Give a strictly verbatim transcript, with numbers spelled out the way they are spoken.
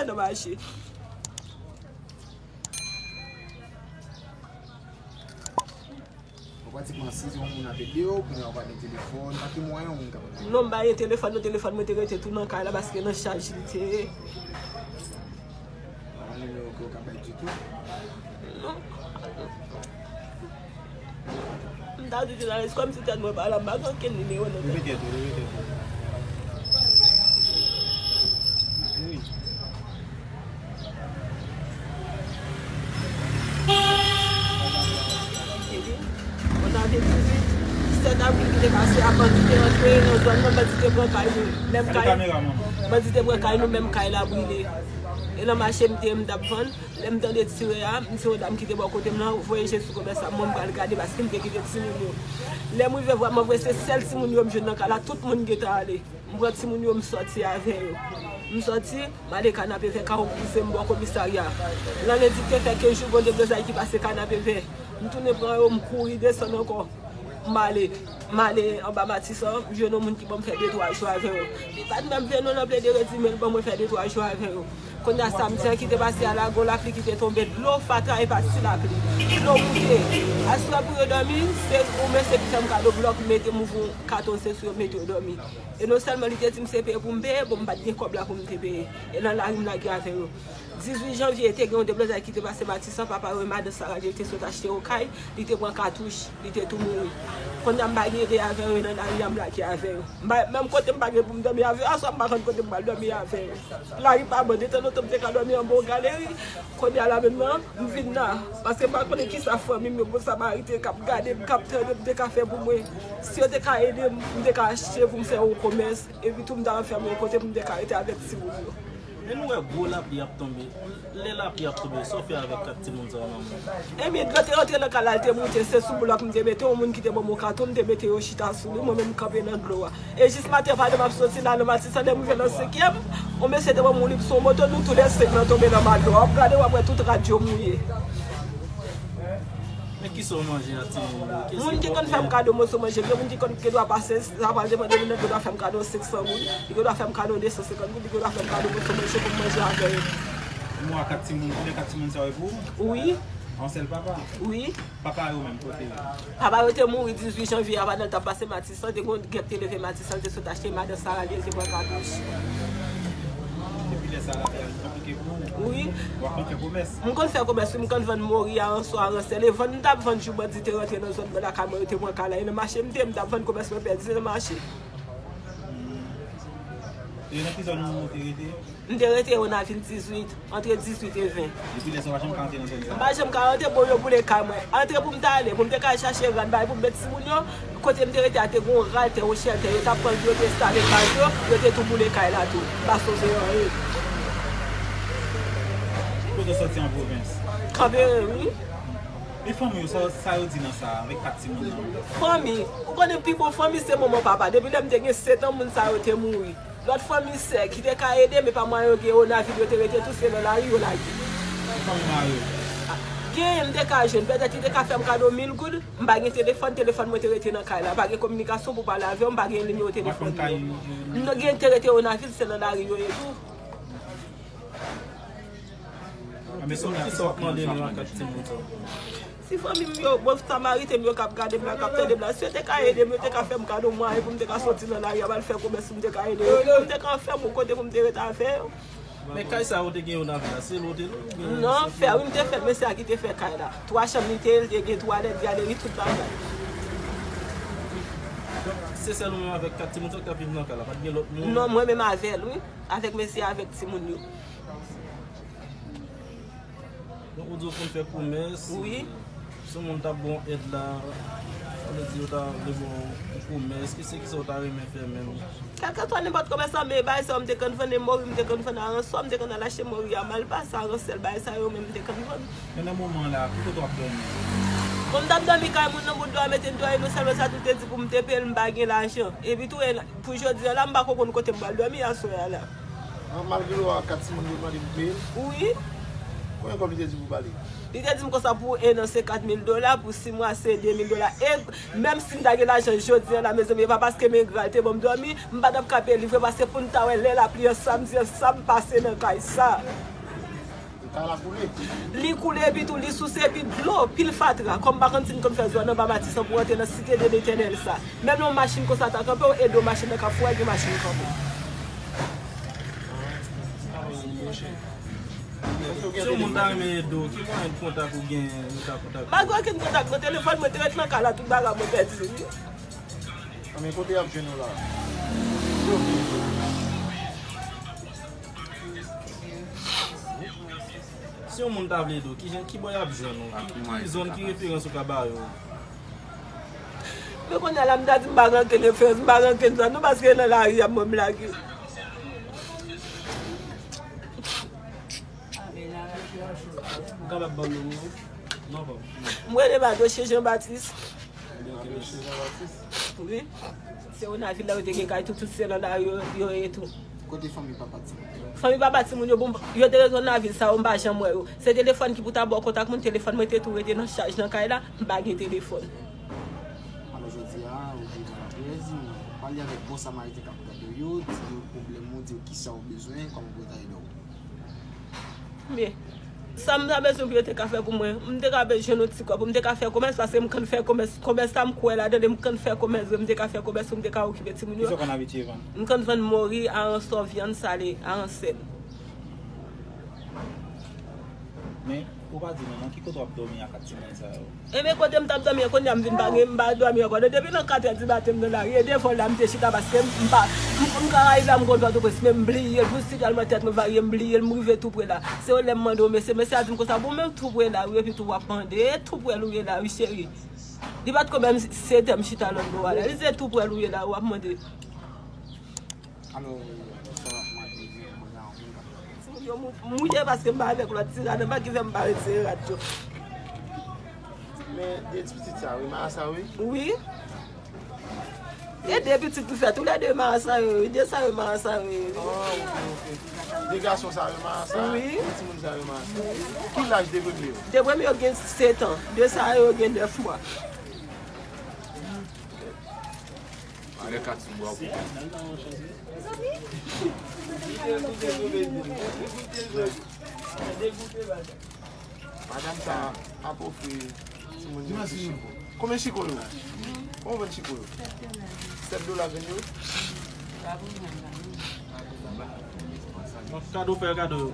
nan mache. Ou pratikman si se yon moun ap ede w, kounye a ou pa gen telefòn, pa ki mwayen yon moun kapab ede w? Non, m pa gen telefòn, non, telefòn mwen te rete tou nan kay la paske nan chaj li te ye. Pa gen nimewo ke w ka bay ditou? Non. M ta di jounalis, kòmsi tèt mwen pa la, m pa gen okenn nimewo nan tèt. Repete tou, repete tou. Wi. Epi, on a dizuit, disèt avril ki te pase a, bandi te rantre nan zòn nan, bandi te pran kay nou, menm kay, bandi te pran kay nou, menm kay la brile. E nan mache m te ye, m t ap vann. Lè m tande tire a, m se yon dam ki te bò kote m nan, voye je sou komès la, mwen m pral gade paske m te kite timoun yo. Lè m rive vrèman vre, se sèl timoun yo m jwenn nan kay la, tout moun gentan ale. M pran timoun yo, m sòti avè yo. M sòti, m ale Kanapevè, Kawo pouse m bò komisarya. Lanlendi ki te fè kenz jou, gon deblozay ki pase Kanapevè. M tounen pran yo, m kouri desann ankò. M ale, m ale anba Matisan, m jwenn yon moun ki ban m fè de twa jou avè yo. Li pa t menm vle non, l ap plede redi, men l ban mwen fè de twa jou avè yo. Kounye a, samdi an ki te pase a la, gon lapli ki te tonbe, dlo fatra, e pa ti lapli. Dlo moute. Aswè pou yo dòmi, se yon mesye ki fè m kado blòk, mete m ouvri yon katon, se sou yo mete yo dòmi. E non sèlman li te di m se peye pou m peye, bon, m pa t gen kòb la pou m te peye. E nan lari m lage avè yo. Dizuit janvye, te gen yon deblozay ki te pase Matisan, papa yo e madan Sara li te sot achte yon kay, li te pran katouch, li te tou mouri. Kounye a m pa gen ede avè yo, e nan lari a m lage avè yo. M pa, menm kote m pa gen pou m dòmi avè yo, aswè m pa konn kote m pral dòmi avè yo. Lari pa bon, detan lontan m te ka dòmi anba yon galeri, kounye a la menm nan, m vin la. Paske m pa konnen kisa fanmi m yo, bon Samariten k ap gade m, k ap tande m te ka fè pou mwen. Si yo te ka ede m, m te ka achte pou m fè yon komès, epi tou m ta fèmen yon kote pou m te ka rete avèk timoun yo. Men nou wè gwo lapli ap tonbe. Lè lapli ap tonbe, sa w fè avèk kat timoun sa yo nan men w? Ebyen, dlo te rantre nan kay la, l te moute, se sou blòk m te mete, yon moun ki te ban m yon katon, m te mete yo chita sou li, mwen menm m kanpe nan dlo a. E jis maten, pandan m ap soti la, nan Matisan, lè m rive nan senkyèm, yon mesye te ban m yon lip sou yon moto, nou tou lè senk lan tonbe nan ma dlo a. W ap gade, w ap wè tout rad yo mouye. Men kisa w manje a timoun yo? Moun ki konn fè m kado moso manje, gen moun ki konn gen dwa pase, sa pral depann de moun nan, gen dwa fè m kado senk san goud, li gen dwa fè m kado de san senkant goud, li gen dwa fè m kado moso manje pou m manje avè yo. Mwa kat timoun, konnen kat timoun sa yo pou ou? Wi. Yon sèl papa? Wi. Papa yo menm, kote yo? Papa yo te mouri dizuit janvye a, pandan l t ap pase Matisan, te gen yon gèp te leve Matisan, l te sot achte madan Sara li, l te pran katouch. Depi lè sa, lavi a vin konplike pou ou? Wi. W ap konn fè komès? M konn fè komès, wi, m konn vann mori, aransò, aransèl. E vann, m t ap vann jou bandi te rantre nan zòn mwen lakay mwen, yo te pran kay la. E nan mache m te ye, m t ap vann, komès mwen pèdi, se nan mache. E nan ki zòn ou te rete? M te rete Wonavil dizuit, antre dizuit e ven. Depi lè sa, w pa janm ka rantre nan zòn sa? M pa janm ka rantre, bon, yo boule kay mwen. Antre pou m ta ale, pou m te ka al chache rad, bagay pou m met timoun yo. Kote m te rete a, te gen yon ral tè, yon chèltè, yo t ap pran, yo te enstale baz yo, yo te tou boule kay la tou. M pa sove anyen. Kote w soti an pwovens? Kanperen, wi. E fanmi w, sa, sa yo di nan sa, avèk kat timoun nan? Fanmi, ou konnen pi bon fanmi se manman papa. Depi lè m te gen sèt an, moun sa yo te mouri. Lòt fanmi sè ki te ka ede m, e pa mwayen yo gen, Wonavil yo te rete tou, se nan lari yo lage. Fanmi mari w? Genyen m te ka jwenn, petèt li te ka fè m kado mil goud, m pa gen telefòn, telefòn mwen te rete nan kay la, pa gen kominikasyon pou pale avè w, m pa gen nimewo telefòn yo. M gen te rete Wonavil, se nan lari yo ye tou. Kisa w ap mande nou a kat timoun sa yo? Si fanmi m yo, bon, Samariten m yo k ap gade m la, k ap tande m la, si yo te ka ede m, yo te ka fè m kado mwayen pou m te ka soti nan lari a, m al fè komès pou m te ka ede yo. Pou m te ka fè m yon kote pou m te rete avè yo. Men kay sa yo te gen yo nan vil la, se lou te lou oubyen? Non, fè, wi, m te fè, men se a ki te fè kay la. Twa chanm li te ye, li te gen twalèt, gaderi, tout bagay. Donk, se sèl ou menm avèk kat timoun sa w t ap viv nan kay la? Pa t gen lòt moun? Non, mwen menm avè l, wi. Avèk mesye, avèk timoun yo. Donk, ou di w konn fè komès. Wi. Si yon moun t ap ba w èd la, sa vle di yo ta vle ba w yon komès, ki se kisa w ta renmen fè menm? Kèlkeswa nenpòt komès lan, men bagay sa yo m te konn vann, e mori m te konn vann, aransò m te konn al achte, mori a, malpas, aransèl, bagay sa yo menm m te konn vann. Men nan moman la, ki kote w ap dòmi? Bon, m t ap dòmi kay moun nan bout dlo a, mete m dèyè, non sèlman sa tou te di pou m te peye l, m pa gen lajan. Epi tou, e, pou jodi a la, m pa ko konn kote m pral dòmi aswè a la. An, malgre w a kat timoun yo mande pou peye l? Wi. Konbyen kòb li te di pou ba li? Li te di m konsa pou en an se kat mil dola, pou sis mwa se de mil dola. E menm si m ta gen lajan jodi a la, mezanmi, e pa paske m engra, li te ban m dòmi, m pa t ap ka peye livre, paske pou n ta wè lè lapli an, sa m di an, sa m pase nan kay sa. Kay la koule. Li koule, epi tou, li souse, epi dlo, pil fatra. Kòm m pa konn si n konn fè zòn anba Matisan pou rantre nan site de Letènèl sa. Menm lè yon machin konsa ta kanpe, w ede yon machin nan k ap fou, gen machin kanpe. Si yon moun ta renmen ede w, ki mwayen de kontak ou gen, nou ka kontakte w? M pa gen okenn kontak, nan telefòn mwen te ret nan kay la, tout bagay mwen pèdi yo. Anben, kote y ap jwenn ou la? Si yon moun ta vle ede w, ki jan, ki bò y ap jwenn ou? Ki, ki zòn, ki referans ou ka ba yo? Men kounye a la, m ta di m pa gen okenn referans, m pa gen okenn zòn, non, paske nan lari a mwen m lage. Ou kapab ban m non ou? Non, pa. M rele Madoche Jean Baptiste. Madoche Jean Baptiste? Wi. Se Onavil la, yo te gen kay tou, tout se nan lari yo, yo ye tou. Kote fanmi papa timoun yo? Fanmi papa timoun yo, bon, yo te rete Onavil sa, yo m pa janm wè yo. Se telefòn ki pou ta ba w kontak moun, telefòn mwen te tou rete nan chaj nan kay la, m pa gen telefòn. Alò, jodi a, ou rive nan prèz, ou pale avèk bon samariten k ap gade w yo, di yo pwoblèm ou, di yo kisa w bezwen, kòman pou yo ta ede w. Men, sa m ta bezwen pou yo te ka fè pou mwen, m te ka bezwen yon ti kòb pou m te ka fè komès, paske m konn fè komès, komès sa m kwè ladan l, m konn fè komès vre, m te ka fè komès pou m te ka okipe timoun yo. Kisa w konn abitye vann? M konn vann mori, aransò, vyann sale, aransèl. Men, ou pa di nou, nan ki kote w ap dòmi a kat timoun sa yo? Ebyen, kote m t ap dòmi an, kounye a m vin pa gen, m pa dòmi ankò. Depi nan katrè di maten, m nan lari. E devan la, m te chita paske m pa, m, m ka rive la, m konn Pòtoprens, men m bliye l. Pou signal mwen tèt mwen varye, m bliye l, m rive tou pre la. Se yon lè m mande yon mesye, mesye a di m konsa, bon, men tou pre la, wi, epi tou w ap mande, e tou pre l ou ye la, wi, cheri. Li pa t ko menm sete m chita lòt bò a la. Li se tou pre l ou ye la, w ap mande. Alò, sa w ap mande, men mwen la, yon moun k ap tande. Timoun yo mou-, mouye paske m pa avèk lòt ti rad anba ki fè m pa retire rad yo. Men, de ti pitit sa, wi, marasa, wi? Wi. E de pitit tou fèt, toulède marasa yo, wi. De sa yo marasa, wi. Oh, ok, ok. De gason sa yo marasa, wi. De timoun sa yo marasa. Ki laj de premye yo? De premye yo gen sèt an, de sa yo gen nèf mwa. Lè kat sou bwa pou. Madanm sa ap ofri timoun yo ti chiko. Konbyen chiko yo? Konbyen w vann chiko yo? Sèt dola venn yo? Kado, fè kado yo.